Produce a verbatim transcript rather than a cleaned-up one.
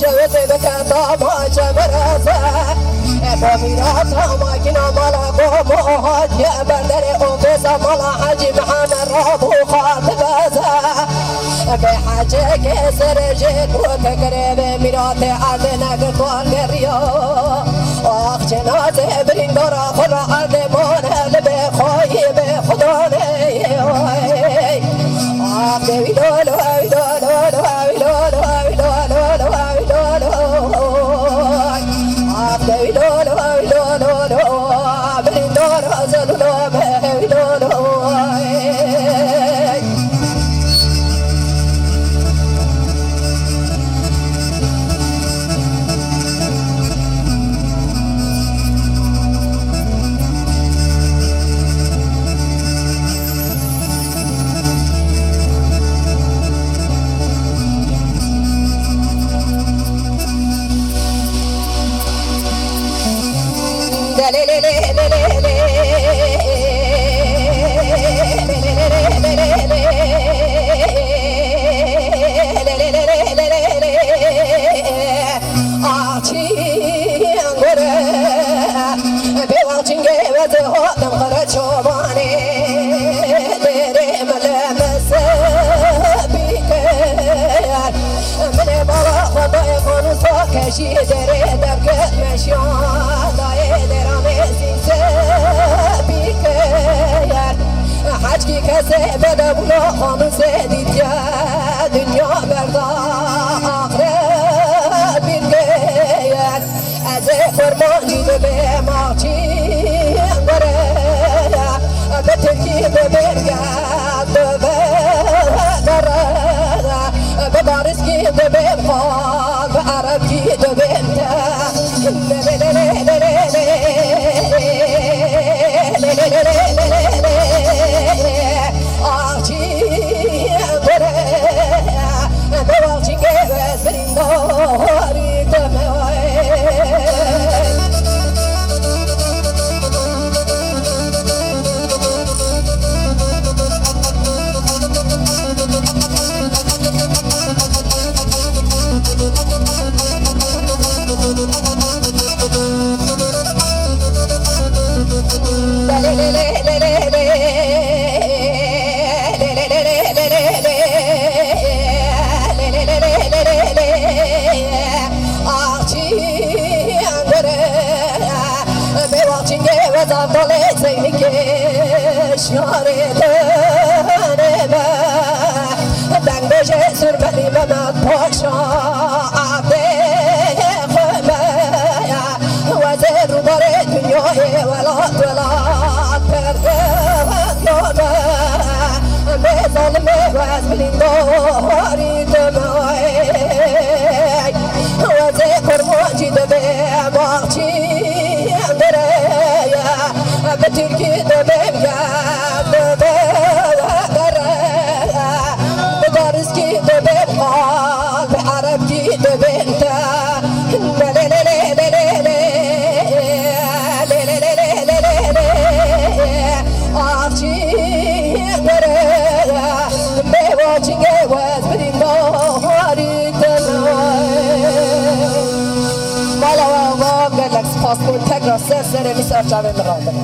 Şewitê bike tama çemereze. Eko mîrata makîna mala Gomo hatiye berderê ofêsa mala Hecî Mihemed Rabû xatibeze. Vê hecekê serê jê ku fikirê vê mîratê erdê negirtwan geriya. Ax cenazê birîndara xwe ra erdê mane li bê xwayî bê xudanê. Ax dewî lo lo lo lo lo lo lo lo lo lo lo lo. Ax dewî lo lo lo lo lo. Birîndara zelûlo me hewî lo lo. Jî derê derket meşya dayê dera mêzî se bîker. Heçkî kesê bede bûna xanûsê dîtiye dinya berda axret bîr ger. Ez ê kurmancî dibêm axçî were. Bi tirkî dibêm gel dibe dere. Bi dariskî dibêm xal, bi erebkî dibêm te. Axçî were. Bi axçî gere. Şarê tenê me, dengbêjê Surmelî Mehmet Paşa, erdê xwe me. Wezê rûbarê dinyayê welat welat perde name. Bê zalimê wez bilîndarî dime. Wezê kurmancî dibê baxçî dereye. Bi tirkî dibêm gel dibe dere. Bi dariskî dibêm qal, bi erebkî dibêm te. Lê lê lê lê lê lê lê. Lê lê lê lê lê lê lê. Axçî were, bê axçî wez birîndarî te. Mala we ava, gelek spas ku tekrar ser serê min ser çavê min radin.